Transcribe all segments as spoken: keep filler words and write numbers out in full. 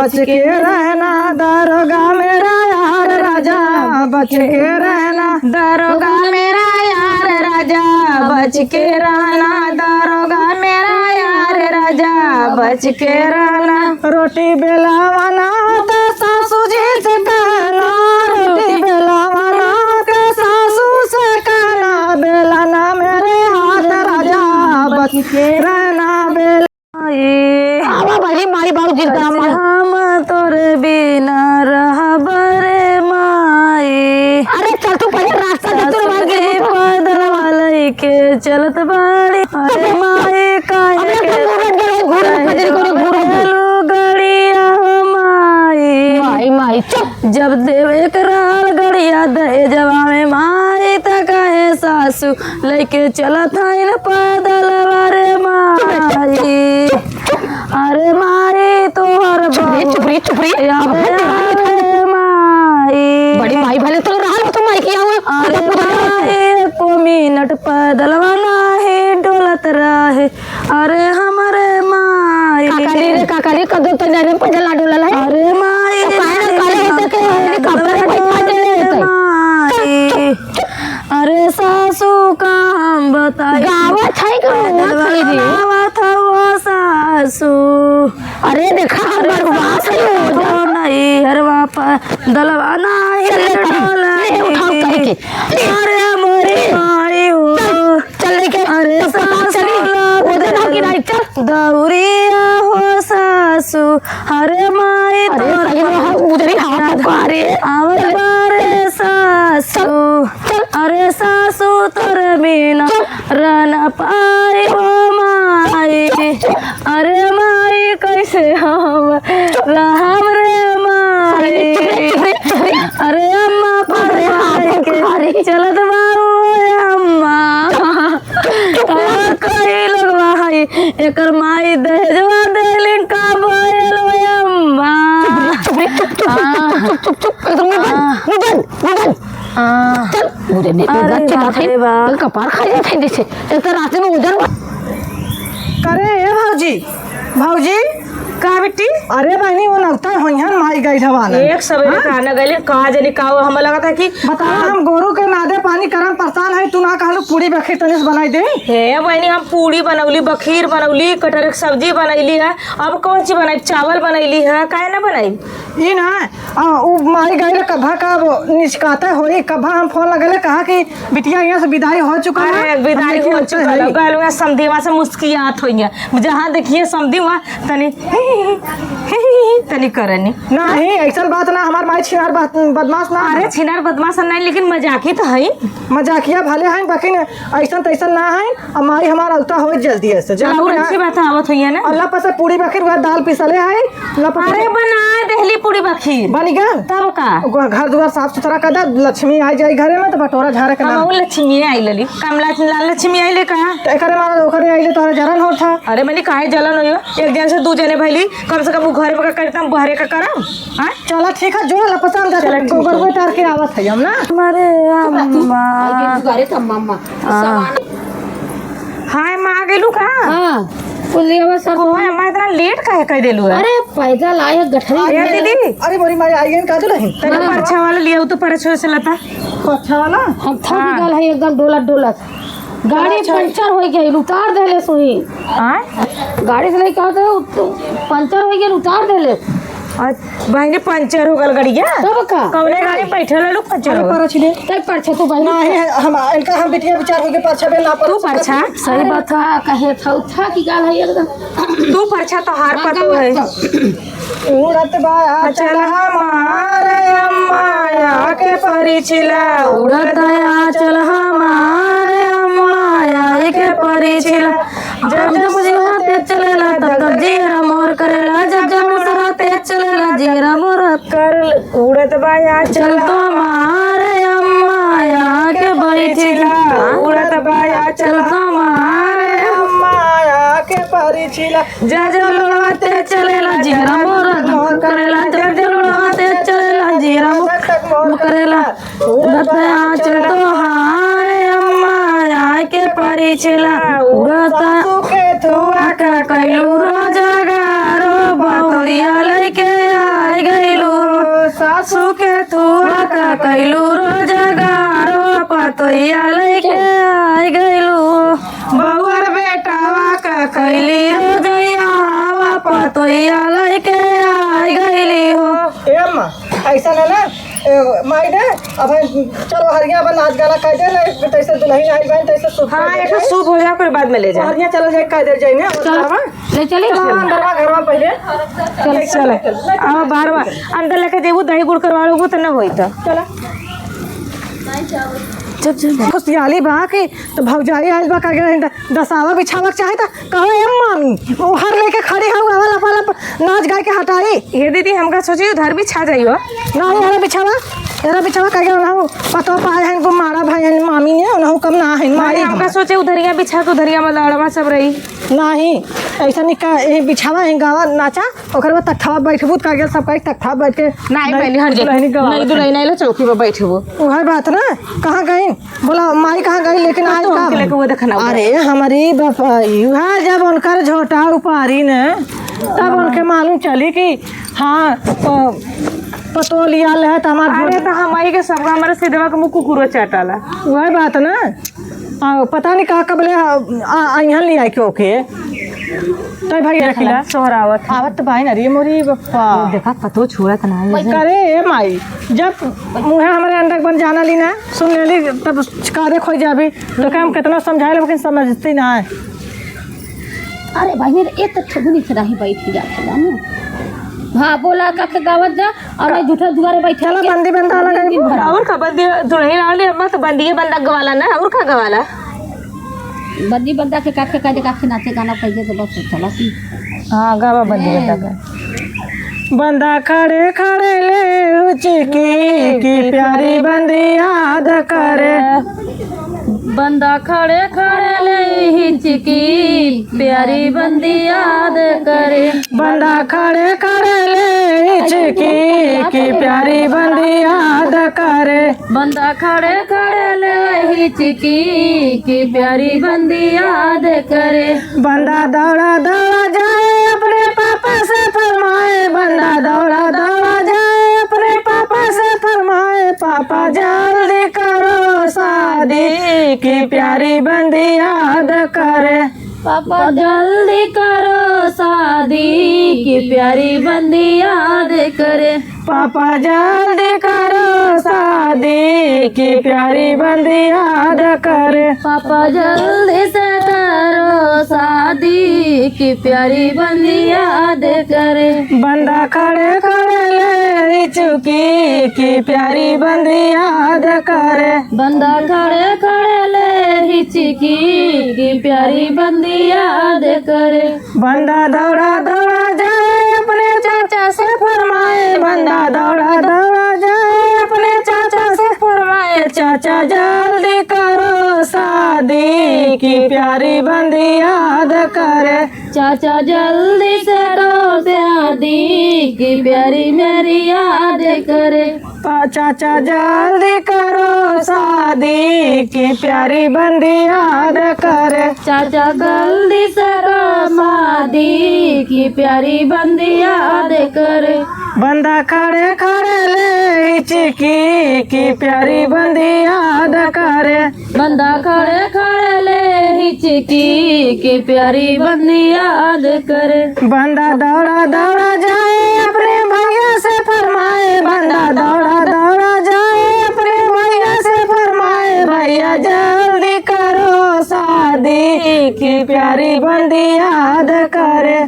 बच के रहना दरोगा मेरा यार राजा, बच के रहना। दरोगा मेरा यार राजा, बच के रहना। दरोगा मेरा यार राजा, बच के रहना। रोटी बेलावना त सासू जी से कहना, रोटी बेलावना त सासू से कहना, बेलना मेरे हाथ राजा, बच के रहना बेला। माई। आवा बहिनी, माई बाबू जिंदा कैसे माई। हम तोरे बिना रहब रे माई। अरे चल तू पहिले रास्ता दे, तू मार के सासरे पैदल वाले के चलत बाड़ी। अरे माई, काहे के घूरत गए, घूरत गए, घूरत गए। लू गड़िया हो माई। माई, माई, चुप। जब देवे के रहल गड़िया दहेजवा में माई, त कहे सासू लइके चलत हइन पैदल, अरे माई, अरे माई, तोहर चुप रे, चुप रे, चुप रे। अबे अबे आवे माई। बड़ी माई भले तो रहल हो, तो माई किया हुए। अरे माई, एको मिनट पैदलवा नाही डोलत रहे। अरे हमरे माई। काकाली रे, काकाली, कदो तो जाने पैदल ना डोलल है। अरे माई, तो काहे ना काले होते के हेलीकॉप्टर में बैठा के ले होते। माई। अरे सासू का हम बताई। गावत है कि रोवत है रे? गावत है वो सासू। अरे देखा, हम अरे बर्बाद सासू है। तो नहीं हरवा पर दलवा नहीं चल ले, डोला ले, उठाओ नहीं। कह के। अरे मोरी माई हो। चल, चल लेके। अरे तो पता सासू चली। लग उधर ना गिराई, चल। दौरिया हो सासू, अरे माई अरे तोर सही में, हाँ, उधर ही हाथ रखा रे। आवत बारे सासू। चल। अरे सासू तोर बिना चुप। रह ना पाई हो माई। अरे माई कैसे हम रहब रे माई। चुप रे, चुप रे, चुप रे। अरे अम्मा अरे, फरमाई के अरे। चलत बाऊ अम्मा। का कही लोगवा है, एकर माई दहेजवा देलिन का बोल अम्मा। चुप रे, चुप, चुप, चुप, आ। चुप, चुप, चुप, एकदम मुंह बंद, आ। मुंह बंद, मुंह बंद। आ। चल, मुझे नहीं, अरे बाप रे बाप। कपार खा जाते हैं जैसे, एक तो रास्ते में उधर। करे ए भौजी, भौजी। का बेटी? अरे बहिनी, वो नौता होइहन माई गइल हवा ना। एक सबेरे हाँ? का ना गइले, का जाने का हो, हमें लगा था कि बताओ, हम गोरू के नादे पानी करम परेशान है, तू ना कहलू पूड़ी बखीर तनी से बनाई दे। हे बहिनी, हम पूड़ी बनौली, बखीर बनौली, कटहर के सब्जी बनैली है, अब कौन चीज बनाई? चावल बनैली है, काहे ना बनाई? ई ना, आ, उ माई गइल कभा का अब निचकाता होई, कभा हम फोन लगले कहा कि बिटिया यहाँ से विदाई हो चुका है, अरे, हम विदाई लेके हो आते चुका हैं। है, गइल हुआ समधिवा से मुस्कियात होइया। जहाँ देखिए समधी वहाँ तनी, तनी करनी। नहीं, ऐसन बात ना, हमार माई छिनार बद-, बदमाश ना अरे, है। छिनार बदमाश नहीं, लेकिन मजाकी तो है। मजाकिया भले हैं, लेकिन ऐसन तैसन ना है। अब माई हमार औता होई जल्दी ऐसे। चल, और अच्छी बात है, आवत होइया ना। अल्लाह पर से पूड़ी बखीर हुआ, दाल पिसले है, अल्लाह पर से अरे, बना देहली पूड़ी बखीर। बनी गल? तब का? ओकर घर दुआर साफ सुथरा कर दे, लक्ष्मी आ जाई घरे में तो बटोरा झारे के हम नाम। वो लक्ष्मी आई लली, कमला लाल लक्ष्मी आई ले कहा? तो एकरे मारे ओकरे आई ले तोहरा जलन होत था। अरे मनी काहे जलन होयो? एक जन से दू जने भइली, कम से कम वो घर में का करता, हम बहरे का करम। हाँ? चला ठीक है, जो ला पसंद है, चला ठीक गोबर है। गोबर टार के आवत है हम ना। हमारे अम्मा। अरे, तू अम्मा, अम्मा। हाँ। हाय माँ, आ गेलू का? हाँ, कुल लिया हुआ सब। ओए अम्मा, इतना लेट काहे कर देलू है? अरे, पैदल आए, गठरी अरे में। दीदी। अरे, मोरी माई, आइए, का दुलहिन? तने हाँ। परछा वाला लिया, वो तो परछा से लता। परछा वाला? हम थक हाँ। गल है एकदम डोलत, डोलत। गाड़ी चला, चल। पंचर हो गई, उतार देले सुई। हाँ? गाड़ी से लेके आते हो, तो पंचर हो गई, उतार देले। आज बहिनी पंचर हो गल गड़िया। तब का? कौने गाड़ी में बैठल रहलू पंचर अरे हो गल? परछ ले। तब परछा तू बहिनी। नहीं, हम, इनका हम बिटिया विचार हो गए, परछा बे ना तू परछा। परछा? सही अरे बात है। का कहे था, उठा की गाल है एकदम। तू परछा तो हार हाँ, पतो गाल है। तो। उड़त बा चल हमार अम्मा आके परिछिला। उड़त आ चल हमार अम्मा आके परिछिला। जब जब मुस्कुराते चलेला, तब तब जियरा मोर करेला। जब जब मुस्कुराते चलेला, जियरा मोर कर। उड़त बा चल हमार अम्मा आके परिछिला। उड़त बा चल हमार अम्मा आके परिछिला। जब जब लड़वाते चलेला, जियरा मोर धक करेला। जब जब लड़वाते चलेला, जियरा मोर धक करेला। उड़त आ चल तोहार अम्मा आके परिछिला। उड़त आ सासू के थुआ का कइलू रोजगारो, बहुरिया लइके कैलू रोजगार, पतोहिया लइके आइ गइलू। बउअर बेटावा का कैली रोजगार, पतोहिया लइके आइ गइली हो। ए अम्मा, ऐसा ना ना, ए, माई दे, अब हम चलो हरिया बा नाच गाना कर दे, नहीं, तैसे दुल्हन आई बहन, तैसे शुभ हाँ, कर एक दे। शुभ हो जाए, फिर बाद में ले जाए। हरिया चलो जाए, कर दे जाए ना, चलो, बाबा। ले चली, चलो, चलो। अंदर बा, घर में पहले। चलो, चलो। चलो। आओ, बाहर बा। अंदर लेके जेबू, दही गुड़ करवा लेबू, तो न होई तो। चलो। जब, जब। खुशियाली बा के, तो भौजाई आइल बा, का के दसावा बिछावा के चाहे, तो कहो, "ए मामी, ओ हर लेके खड़ी हऊ, आवा लपा लप नाच गाय के हटाई।" ये दीदी, हमका सोची उधर बिछा जाइयो। ना, ये हरा बिछावा, ये हरा बिछावा, का के ओनहु पतो पाए हैं, को मारा भाई हैं, मामी ने, ओनहु कम ना है, मारी मारे हमका हम। सोचे उधरिया बिछा के उधरिया में लाड़वा सब रही। नाही, ऐसा नहीं का, ये बिछावा है, गावा, नाचा, ओकर बाद तख्तावा बैठबू, त का गेल सब कही तख्तावा बैठ के नहीं, नहीं, पहले हट जा। दुल्हनी गवावत नहीं, है। दुल्हन नहीं लो, चौकी पर बैठबू। वही बात ना, कहाँ गई? बोला, माई कहाँ गई, लेकिन आज तो का हमके भई? लेके वो देखना हुआ। अरे, हमारी बपा, युहा जब उनकर झोटा उपारी ने, तब उनके मालूम चली कि हाँ, प-, पतोह लिया ले है, तो हमार अरे, झोटा तो हमारी के सबका हमारे सीधवा के मुँह कुकुरो चाटाला। वही बात ना। आ, पता नहीं कहाँ कब ले आ, आ, आ, यहाँ ले आए के ओके। तो भाई रखिला। सोहरावत। आवत तो भाई ना रे मोरी बप्पा। देखा, पतो छोड़त ना है। करे ए माई, जब मुँहे हमारे अंडक बन जाना ली ना, सुन ले ली, तब कादे खोई जाबी। तो क्या हम कितना समझाए, लेकिन समझती ना है। अरे भाई, मेरे एक तो ठगुनी से नहीं बैठ जात है ना। हाँ, बोला का के गावत जा, और मैं झूठा दुआरे बैठे चलो, के बंदी बंदा वाला दिन गाइबो। भर। और का बंदी, दुल्हन आले अम्मा तो बंदी बंदा गवाला ना, और का गवाला? बंदी बंदा के काखे काजे काखे नाचे गाना कहिए तो बस चला की। हाँ, गावा बंदी बंदा का। बंदा खड़े खड़े ले हुचकी, की प्यारी बंदी याद करे। बंदा खड़े खड़े ले हिचकी, प्यारी बंदी याद करे। बंदा खड़े खड़े ले हिचकी, की प्यारी बंदी याद करे। बंदा खड़े खड़े ले हिचकी, की प्यारी बंदी याद करे। बंदा दौड़ा दौड़ा जाए अपने पापा से फरमाए, बंदा दौड़ा दौड़ा जाए अपने पापा से फरमाए, पापा जल्दी करो शादी, की प्यारी बंदी याद करे। पापा जल्दी करो शादी, की प्यारी बंदी याद करे। पापा जल्दी करो शादी, की प्यारी बंदी याद करे। पापा जल्दी से करो शादी, की प्यारी बंदी याद करे। बंदा खड़े खड़े ले हिचकी, की प्यारी बंदी याद करे। बंदा खड़े खड़े ले हिचकी, की प्यारी बंदी याद करे। बंदा दौड़ा दौड़ा जाए अपने चाचा से फरमाए, बंदा दौड़ा दौड़ा जाए अपने चाचा से फरमाए, चाचा जल्दी करो शादी, की प्यारी बंदी याद करे। चाचा जल्दी से करो शादी, की प्यारी मेरी याद करे। पा-, चाचा जल्दी करो शादी, की प्यारी बंदी याद करे। चाचा जल्दी से करो शादी, की प्यारी बंदी याद करे। बंदा खड़े खड़े ले हिचकी, की प्यारी बंदी याद करे। बंदा खड़े खड़े ले हिचकी, की प्यारी बंदी याद करे। बंदा दौड़ा दौड़ा जाए अपने भैया से फरमाए, बंदा दौड़ा दौड़ा जाए अपने भैया से फरमाए, भैया जल्दी करो शादी, की प्यारी बंदी याद करे।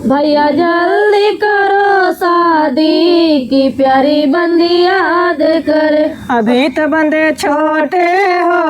भैया जल्दी करो शादी, की प्यारी बंदी याद करे। अभी तो बंदे छोटे हो,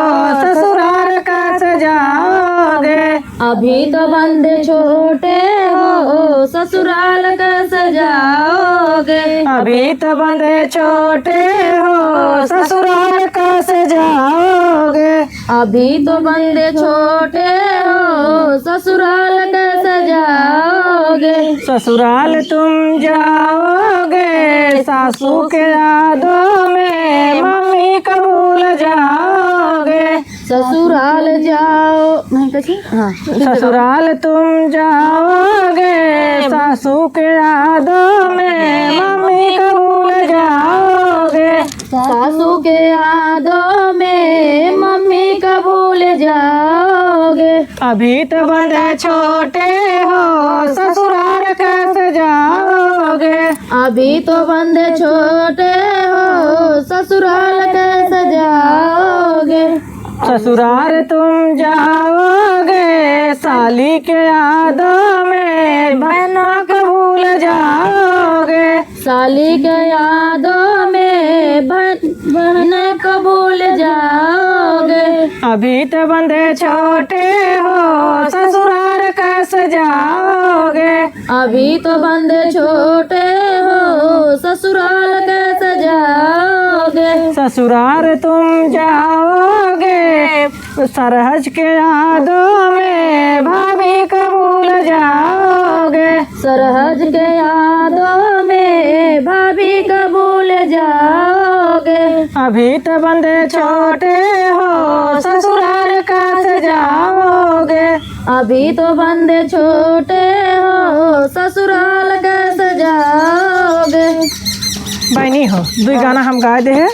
ससुराल कस जाओगे। अभी तो बंदे छोटे हो, ससुराल कस जाओगे। अभी तो बंदे छोटे हो, ससुराल कस जाओगे। अभी तो बंदे छोटे हो, ससुराल कस जाओगे। ससुराल तुम जाओगे, सासू के यादों में मम्मी को भूल जाओगे। ससुराल जाओ, नहीं, कैसे? हाँ। ससुराल तुम जाओगे, सासू के यादों में मम्मी को भूल जाओगे। सासू के यादों में मम्मी का भूल जाओगे। अभी तो बंदे छोटे हो, ससुराल कैसे जाओगे? अभी तो बंदे छोटे हो, ससुराल कैसे जाओगे? ससुराल तुम जाओगे, साली के यादों में बहनों को भूल जाओगे। साली के यादों में बहन, बहनों को भूल जाओगे। अभी तो बंदे छोटे हो, ससुराल कैसे जाओगे? अभी तो बंदे छोटे हो, ससुराल कैसे जाओगे? ससुराल तुम जाओगे, सरहज के यादों में भाभी का भूल जाओगे। सरहज के यादों में भाभी का भूल जाओगे। अभी तो बंदे छोटे हो, ससुराल कैसे जाओगे? अभी तो बंदे छोटे हो, ससुराल कैसे जाओगे? बहनी हो, दुई गाना हम गाए दे है।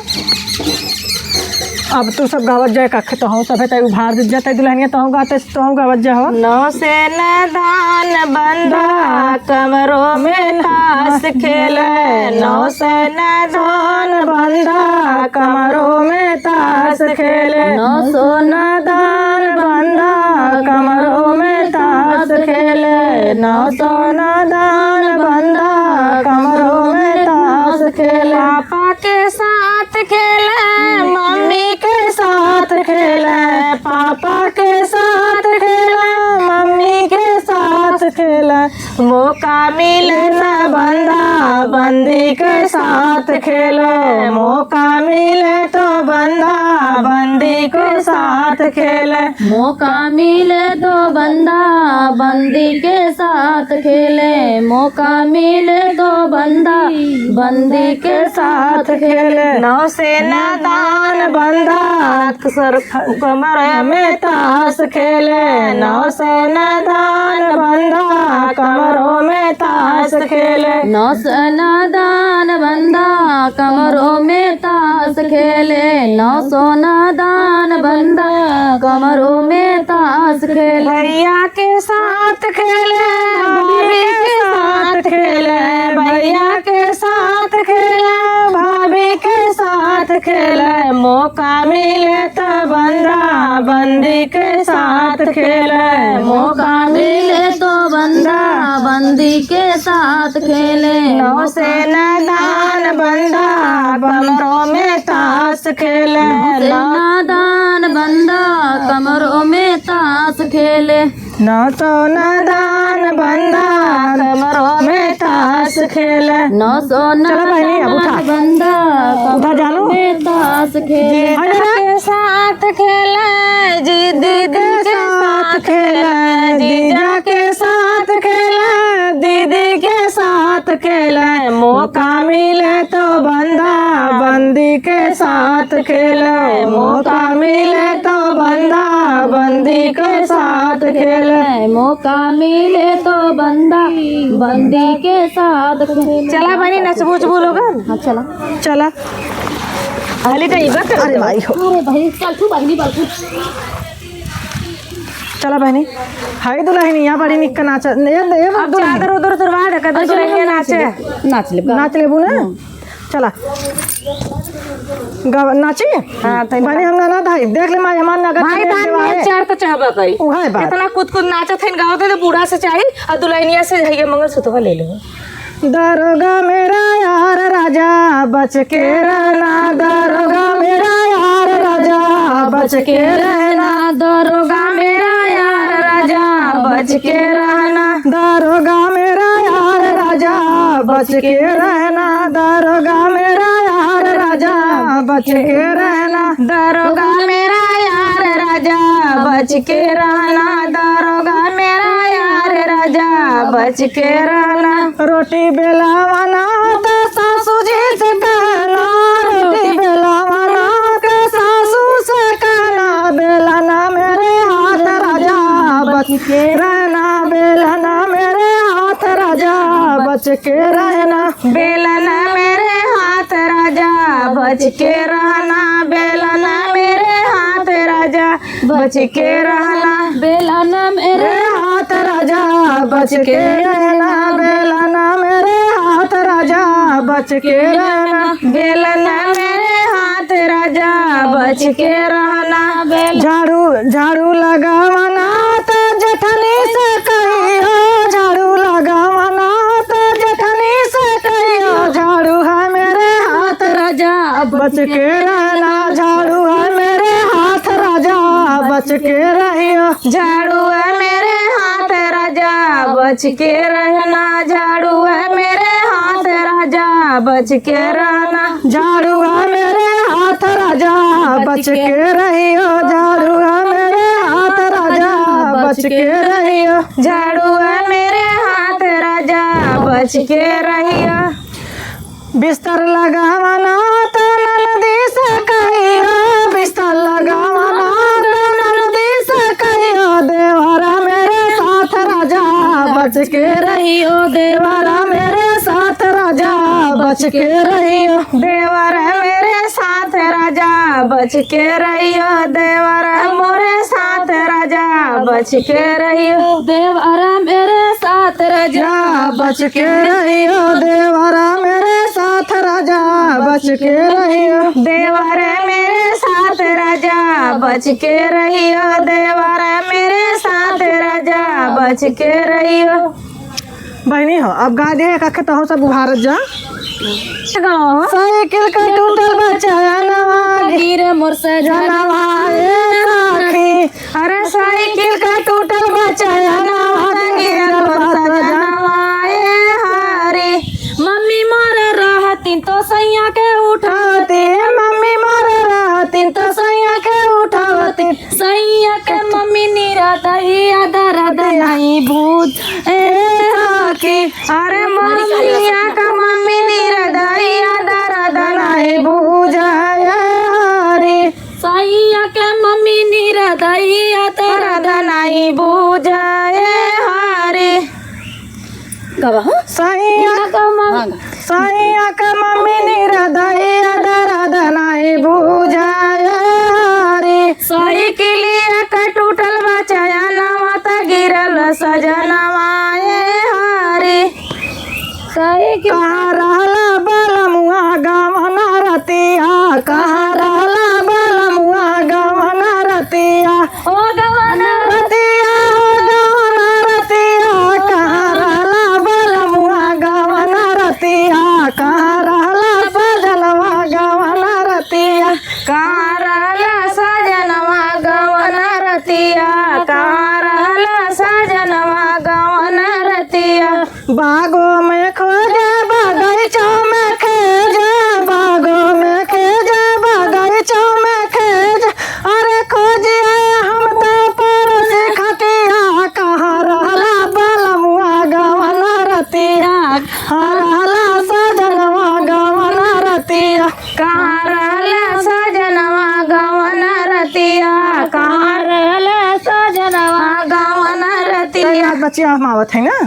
अब तू सब गावत जाए, कखे तो हम सभे तय उभार दे जाते दुल्हनिया, तो हम गाते तो हम गावत जा हो। नौ से न धान बंदा, कमरों में ताश खेले। नौ से न धान बंदा, कमरों में ताश खेले। नौ सौ न धान बंदा, कमरों में ताश खेले। नौ सौ न धान बंदा, कमरों में ताश खेले। पापा के साथ खेले, मम्मी के साथ खेले। पापा के साथ खेले, मम्मी के साथ खेले। मौका मिले तो बंदा बंदी के साथ खेले। मौका मिले तो बंदा बंदी के साथ खेले। मौका मिले तो बंदा बंदी के साथ खेले। मौका मिले तो बंदा बंदी के साथ खेले। नौ से न धान बंदा, सर कमर में ताश खेले। नौ से न धान बंदा, कमरों में ताश खेले। नौ से न धान बंदा, कमरों में ताश खेले। नौ सौ न धान बंदा, कमरों में ताश खेले। भैया के साथ खेले, भाभी के साथ खेले। भैया के साथ खेले, भाभी के साथ खेले। मौका मिले तो बंदा बंदी के साथ खेले। मौका मिले तो बंदा बंदी के साथ खेले। नौ से न धान बंदा, कमरों में ताश खेले। नौ से न धान बंदा, कमरों में ताश खेले। नौ सौ न धान बंदा, कमरों में ताश खेले। नौ सौ न चलो बहनी, अब उठा। धान बंदा, उठा जानू। कमरों में ताश खेले। जीजा के साथ खेले, जी दीदी के साथ खेले। जीजा के साथ खेले, दीदी के साथ खेले। मौका मिले तो बंदा बंदी के साथ खेले। मौका मिले तो बंदा बंदी के साथ खेले। मौका मिले तो बंदा बंदी के साथ खेले। चला बहनी, नचबू उचबू लोगन। हाँ, चला। चला। हाली जाइबा कर। अरे भाई हो। अरे भाई, चल तू बहनी, बल तू। चला बहनी। हाय दुल्हनिया, बड़ी निक नाच। ए, ए, अब दुल्हन। चादर उधर उतरवा दे, कदर अरे, दुल्हनिया नाच नाचे। ले। नाच ले, नाच लेबू ना? हम्म। चला। गव-, नाची? हाँ, तनी बहनी, हम ना, ना धाई। देख ले, माई, हमार नगद भाई, के बहन देवा में है। चार तो चाहबा करी। उहे बात। इतना कूद कूद नाचत है, गावत है, तो बूढ़ा से चाही, और दुल्हनिया से है, ये मंगलसूत्रवा ले ले। दारोगा मेरा यार राजा, बच के रहना। दारोगा मेरा यार राजा, बच के रहना। दारोगा मेरा यार राजा, बच के रहना। दारोगा मेरा यार राजा, बच के रहना। दारोगा मेरा यार राजा, बच के रहना। दारोगा मेरा यार राजा, बच के रहना। दारोगा मेरा यार राजा, बच के रहना। रोटी बेलावना तो सासू जी से कहना, रोटी बेलावना के सासू से कहना, बेलना मेरे हाथ राजा, बच के रहना। बेलना मेरे हाथ राजा, बच के रहना। बेलना मेरे हाथ राजा, राजा बच के रहना, बेलना मेरे हाथ राजा बच के रहना। बेलना मेरे हाथ राजा बच के रहना, बेलना मेरे हाथ राजा बच के रहना। बेलना मेरे हाथ राजा बच के रहना। झाड़ू, झाड़ू लगावना तो जेठनी से कहियो, झाड़ू लगावना तो जेठनी से कहियो, झाड़ू है मेरे हाथ राजा बच के रहना, झाड़ू है मेरे हाथ राजा बच के रहियो। झाड़ू है मेरे हाथ राजा बच के रहना, झाड़ू है मेरे हाथ राजा बच के रहना। झाड़ू है मेरे हाथ राजा बच के रहियो, झाड़ू है मेरे हाथ राजा बच के रहियो। झाड़ू है मेरे हाथ राजा बच के रहियो। बिस्तर लगावना तो ननदी से कहियो, बिस्तर लगावना तो ननदी से कहियो, देवरा मेरे साथ राजा बच के रहियो, देवरा मेरे साथ राजा बच के रहियो। देवरा मेरे साथ राजा बच के रहियो, देवरा मोरे साथ राजा बच के रहियो। देवरा मेरे साथ राजा बच के रहियो, देवरा मेरे साथ राजा बच के रहियो। देवरा मेरे साथ राजा बच के रहियो, देवरा मेरे साथ राजा बच के रहियो। बहिनी हो, अब गा दे, कखे तहु सब उभारत जा। गाओ। साइकिल का टूटल बा चैनवा, गिरे मोर सजनवा, ए सखी। अरे साइकिल का टूटल बा चैनवा, गिरल बा सजनवा, ए हरी। मम्मी मोरे रहतिन तो सैया के उठावती, मम्मी मोरे रहतिन तो सैया के उठावती। सैया के मम्मी निरदइया दरद नाहीं बूझ, ए सखी। अरे मम्मिया के मम्मी निरदइया दरद नाहीं बूझ, ए हरी। सैया के मम्मी निरदइया दरद नाहीं बूझ, ए हरी। गवा हो? सैया इनका का माँ? हाँ, गा। सैया के मम्मी निरदइया दरद नाहीं बूझ, ए हरी। साइकिलिया के टूटल बा चैनवा, त गिरल सजनवा, ए हरी। साइकिल कहाँ रहला बलमुआ गवना रतिया, कहाँ रहला बलमुआ गवना रतिया। ओ गवना रतिया, ओ गवना रतिया, कहाँ रहला बलमुआ गवना रतिया, कहाँ रहला सजनवा गवना रतिया। कहाँ रहला सजनवा गवना रतिया, कहाँ रहला सजनवा गवना रतिया। बागों में खोजे, बगीचों में खोजे, बागों में खोजे, बगीचों में खोजे। अरे खोजिए हम तो पड़ोसी खटिया, कहाँ रहला बलमुआ गवना रतिया, कहाँ रहला सजनवा गवना रतिया। कहाँ रहला सजनवा गवना रतिया, कहाँ रहला सजनवा गवना रतिया। बच्चिया हम आवत है ना।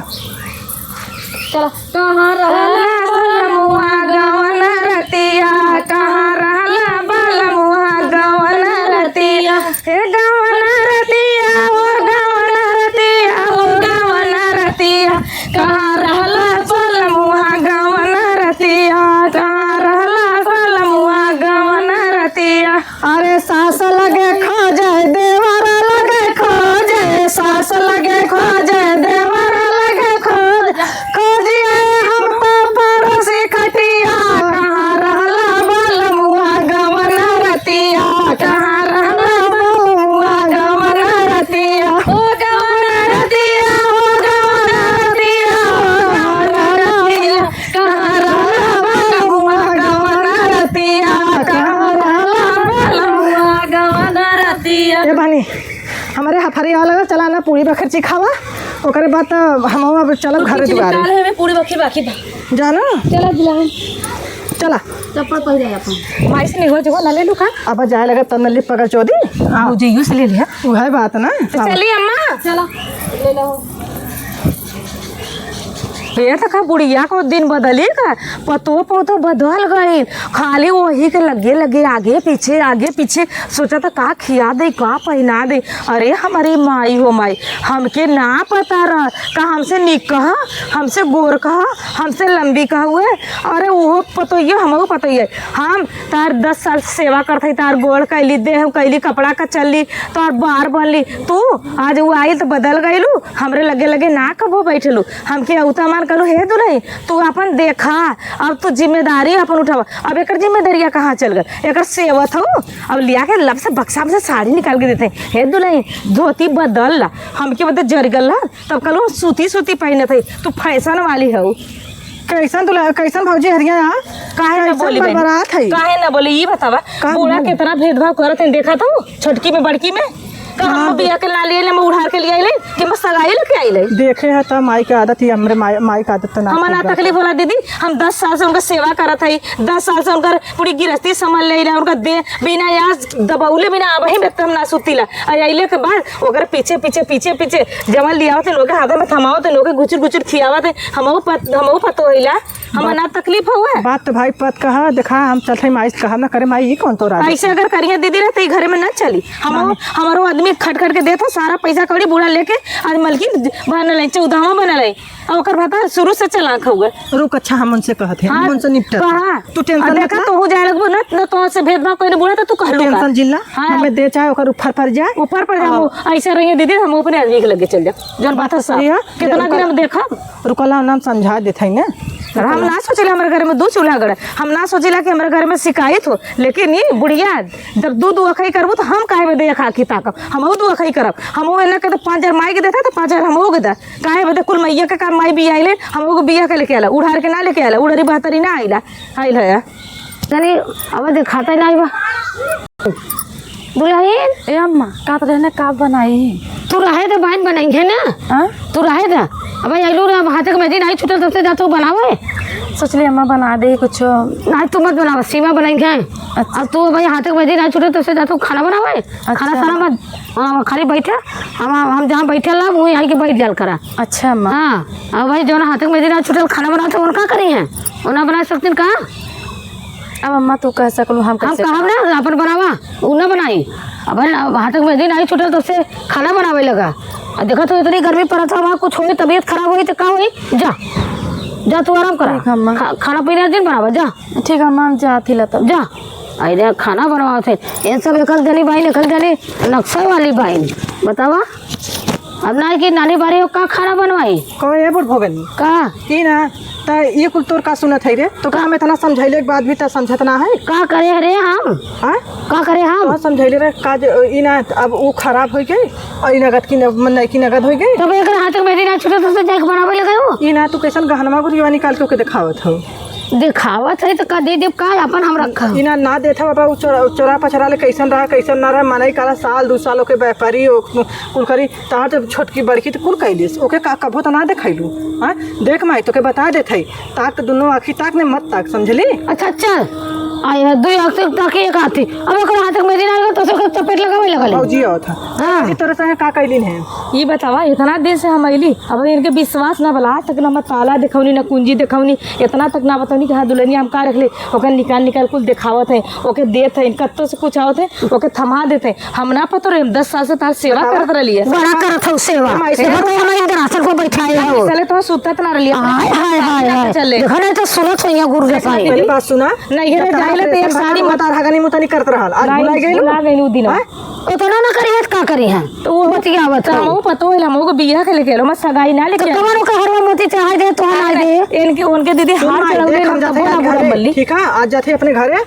चलो। कहाँ रहला बलमुआ गवना रतिया, कहाँ रहला बलमुआ गवना रतिया। हे गवना रतिया, ओ गवना रतिया, ओ गवना रतिया। कहाँ रहला बलमुआ गवना रतिया, कहाँ रहला बलमुआ गवना रतिया। अरे सास लगे खोजे, देवर लगे खोजे, सास लगे खोजे, देवर लगे खोजे। खोजिए हम तो पड़ोसी खटिया, कहाँ रहला बलमुआ गवना रतिया, कहाँ रहला बलमुआ गवना रतिया। ओ गवना रतिया, ओ गवना रतिया, ओ गवना रतिया। कहाँ रहला बलमुआ गवना रतिया, कहाँ रहला बलमुआ गवना रतिया। ए बहनी, हमरे हफरी आवा लगा, चला ना पूरी बखरची खावा, ओकरे बाद त हम अब चलब घरे दुआरे। काल हमें पूरी बखरी बाकी बा। जाना? चला बुलाए। चला। चप्पल पहन जाए अपन। माई से निगो जुगो न ले लू का? अब जाए लगा तब न ले पकड़ चोदी। हाँ, जइयो से ले लिया। उहे बात ना। तो चली अम्मा। चला, ले लो। ये तो का बुढ़िया को दिन बदली का, पतो पतो बदल गई, खाली वही के लगे लगे, आगे पीछे, आगे पीछे, सोचा था का खिया दे, का पहिना दे। अरे हमारी माई हो माई, हमके ना पता रहा, का हमसे निक कहा, हमसे गोर कहा, हमसे लंबी कहा हुए। अरे वो पतो ये, हमको पतो ये, हम तार दस साल से सेवा करत हई, तार गोड़ कैली, देह कैली, कपड़ा कचरली, तार बार बनली। तू आज वो आइल तो बदल गइलू, हमरे लगे लगे ना कबो बैठलू। हमके औता मान कहलू, "हे दुलही, तू अपन देखा, अब तू जिम्मेदारी अपन उठावा।" अब एकर जिम्मेदारिया कहाँ चल गल? एकर सेवत हऊ, अब लिया के लब से बक्सा में से साड़ी निकाल के देते हैं, "हे दुलही, धोती बदल ला।" हमके बदे जर गल ला, तब कहलू, "हम सूती सूती पहिनत हई, तू फैशन वाली हऊ।" कैसन दुल्हा, कैसन भौजी हरिया यहाँ? काहे ना कैसन बोली बहन? बरबरात है। काहे ना बोली, ई बतावा, का बूढ़ा बोली? कितना भेदभाव करत हैं, देखा तो छोटकी में बड़की में। का हम हाँ, बिया के ना लिए ले, हम उधार के लिए आइले कि हम सगाई लेके आइले? देखे है त माई के आदत ही, हमरे माई, माई के आदत त ना हम ना ठीक बा। तकलीफ होला दीदी, हम दस साल से उनका सेवा करत हई, दस साल से उनकर पूरी गिरस्ती संभाल ले रहे, उनका दे बिना आज दबौले बिना अब ही हम ना सुतीला। और अइले के बाद ओकर पीछे, पीछे, पीछे, पीछे जवन लियावत है, लोग हाथ में थमावत है, लोग गुचुर गुचुर खियावत है, हमहू पत-, हमहू पतो होइला, हम बात ना तकलीफ हुआ। बात तो भाई पत कहा, देखा, हम चलत हई माई से कहा ना करे, माई, ई कौन तोरा ऐसे अगर करिया दीदी रहते, ई घरे में ना चली। हम, नहीं। हमारो आदमी खट खट के देत हो, सारा पैसा कौड़ी बूढ़ा लेके आज मलकिन बनल है, चौदहवा बनल है। और ओकर भतार शुरू से चलाक हउए। रुक, अच्छा, हम उनसे कहत हैं, हाँ, हम उनसे निपटत हैं। कहा? तू tension और मत देखा, ला। तोहू जाए लगबो ना, ना तोहसे भेदभाव कइले बूढ़ा, तो तू कहलू का? Tension जिन ला, हाँ। हमें दे चाहे ओकर ऊपर पड़ जाए। ऊपर पड़ जाए, हाँ। हम ऐसे रहिए दीदी, हम अपने आदमी के लगे चल जाओ। जौन बात है साफ। भैया, कितना रुका, दिन हम देखब? रुकला, नाम समझा देत है ना। हम ना सोचिला हमारे घर में दो चूल्हा गड़े, हम ना सोचिला कि हमारे घर में शिकायत हो, लेकिन ये बुढ़िया, जब दू दू अखई करबो तो हम काहे में दे खा की ताकब? हमहू दू अखई करब, हमहू एना के तो पाँच हजार माई के देता तो पाँच हजार हमहू के दे। काहे बदे कुल मइया के काम माई बियाइले, हम लोग बिया के लेके आला, उधार के ना लेके आला, उधारी बहतरी ना आइला, आइल है। तनी अब देखाता ही ना बा। दुल्हन। ए अम्मा, का तो रहने का बनाई? तू रहे दे, बहन बनाई है ना? हाँ? तू रहे दे। अब आइलू रे, अब हाथे के मेहंदी नहीं छूटल, तब से जा तू बनावे। सोचली अम्मा बना दे कुछ। नहीं, तू मत बनावा, सीमा बनाई है। अच्छा। अब तू भाई हाथे के मेहंदी नहीं छूटल, तब से जा तू खाना बनावे। अच्छा। खाना साना मत बनावा, खाली बैठे। हम, हम जहाँ बैठे ला, वहीं आइके बैठ जाल करा। अच्छा अम्मा। हाँ, अब भाई जौन हाथे के मेहंदी ना छूटल, खाना बनाते, उनका करी है, वो ना बना सकतीन का? अब अम्मा तू कह सकलू, हम हम कैसे कहब ना, अपन बनावा, उ ना बनाई। अब हाथे के मेहंदी नहीं छूटल, तो से खाना बनावे लगा। आ देखा तो इतनी गर्मी पड़त है, वहाँ कुछ होई, तबीयत खराब होई तो का होई? जा, जा तू आराम करा। ठीक है अम्मा। खा-, खाना पीना दिन बनावा, जा। ठीक है अम्मा, हम जात ही ला तब। जा। अरे खाना बनवावत है, ये सब एकल जनी बाइन, एकल जनी नक्शा वाली बाइन। बतावा, अब ना कि नानी बारी हो, का खाना बनवाई? कहो ये बुढ़ भोगनी। का? ई ना, त ये कुल तोर का सुनत है रे? तो का हम इतना समझैले के बाद भी त समझत ना है? का करे रे हम? हाँ? का करे हम? तो समझैले रे, का जे, ई ना, अब उ खराब हो गई, और ई नगद की न-, नई की नगद हो गई। तब एक हाथ में मेहंदी ना छूटे, तो से जाके बनावे लगे हो। ई ना, तू कैसन गहनवा गुरिया निकाल के ओके दिखावत हो? देखावत है तो का दे देब का, अपन हम रखा। इना ना देत है बाबा, उ चोरा, चोरा पचरा ले कैसन रहा, कैसन ना रहा, मनई काला साल दू साल ओके व्यापारी ओ, कुल करी, तार जब छोटकी बड़की तो कुल कैलिस, ओके का कभो तो ना देखैलू। हाँ, देख माई, तोके बता देत है, ताक तो दुनो आँखी ताक ने मत ताक, समझली? अच्छा चल, आए है, दो आँख से ताके एक आँखी, अब ओकर हाथ तक मेहंदी ना आएगा तो ओकर चपेट लगावे लगल है। भौजी आवत है। हाँ। जी, तोरे संगे का कैलिन है? ये बतावा, इतना दिन से हम अइली, अब इनके विश्वास ना भला, आज तक ना हम ताला देखौनी, ना कुंजी देखौनी, इतना तक ना बतौनी कि हाँ, दुल्हनिया हम का रख ले, ओकर निकाल निकाल कुल देखावत है, ओके देत है, कत्तो से कुछ आवत है, ओके थमा देत है। हम ना पतो रहे, हम दस साल से तार सेवा बतावा। करत रहली है। बड़ा करत हौ सेवा। हम ऐसे देखो तो हम इंद्रासन को बैठाए हो। चले तो सुतत ना रहली है। हाय, हाय, हाय, हाय। चले। देखो नहीं तो सुनत हो यहाँ गुरु जैसा ही। पहले बात सुना। नहीं है, जब तक जाए ले तो एक ऑपरेशन साड़ी बता रहा, हगनी मुतनी करत रहल। आज नहीं, भुला गइलू? भुला गइलू दिना। हाँ? उतना ना करी है, का करी है? तो वो बतिया बताओ। हमहू पतो है, हमहू को बिया के लेके आलो, मैं सगाई ना लेके तो आलो। कमर का हरवा मोती चढ़ाई दे, तो हम आ अरे, दे। इनके, उनके दीदी सुन हाथ माई, चढ़ा देख, ले, हम जाते तब हैं ना आज बोला घरे, मल्ली। ठीक है? आज जाते हैं अपने घरे,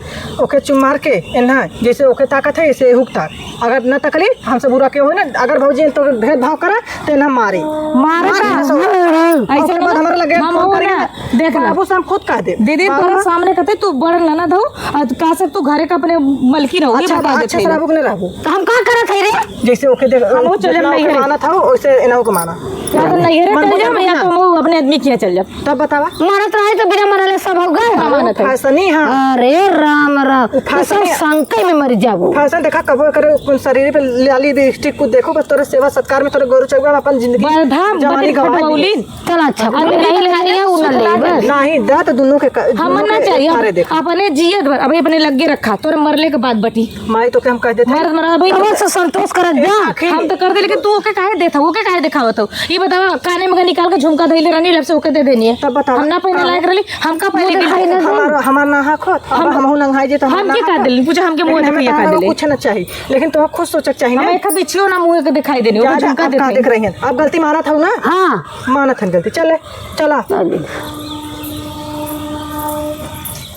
ओके चुम मार के, एन्हा, जैसे ओके ताकत है, ऐसे हुक ताक। अगर न तकली, हमसे बुरा क्यों हो ना, अगर भौजी तो भेदभाव करा, तो एन्हा मारे। मारे मार का? ना सो। हाँ, हाँ। ऐसे ओकर बाद बोला, हमारे लगे हम फोन हो करेंगे ना। ना। देख लो। बाबू से हम खुद कह दे। दीदी, बाबू तोरा ना। सामने कहते, तू बड़ ननद हो, और का से तू घरे का अपने मलकिन हो, ये अच्छा, बता अच्छा देते से हैं। रहबू कि नहीं रहबू? तो हम का करत है रे? जैसे ओके देख, हम वो चले जितना नहीं ओके है। मानत हो, वैसे एना ओके माना। या तो नैहरे चल जाब, या तो हम अपने आदमी के यहाँ चल जाब। तब बतावा। मरत रही तो बिना मरले सब हो गए। हाँ, मरत है। फैसनी, हाँ। अरे राम राम, उ फैसनी सब है। शंका में मर जाबो। फैसन देखा, कबो करे शरीर पे लाली लिपस्टिक कुछ देखो, बस तोरे सेवा सत्कार में तोरे गोरू चौबा में अपन जिंदगी बस धाम जवानी बदल गवा दी। खटवौली। चल अच्छा, अब कोई नहीं नहीं लेनी है, उ ना ले, बस। नहीं, दा तो दोनों के क-, हम दोनों ना के चाहिए, सारे देखो। अपने जियत भर, अभी अपने लगे रखा, तोरे मरले के बाद बटी। माई तो के हम कह देते हैं। मरत मरत भाई, तब से संतोष करत जा। आखिर हम तो कर दे, लेकिन तू ओके काहे देत हो, ओके काहे देखावत हो? ई बतावा, काने में का निकाल के झुमका धइले रहनी, लब से ओके दे देनी है। तब बतावा। हम ना पहने लायक रहली, हम का पहने मुँह के दिखाई ना दे। हमार, हमार ना हक होत, अब हम, हमहू लंघाई जे तो हम हमके ना का हक। दिल, पूछा हमके मुँह लेकिन दिखाई हमें का दिले। कुछ ना चाहिए, लेकिन तो खुद सोचक चाहिए ना। हम एक बिछियो ना मुँह के दिखाई देनी, ओके ज्यादा झुमका अब देत का रही। देख रही हैं? अब गलती मानत हूँ ना? हाँ। मानत हन गलती। चले, चला। चल।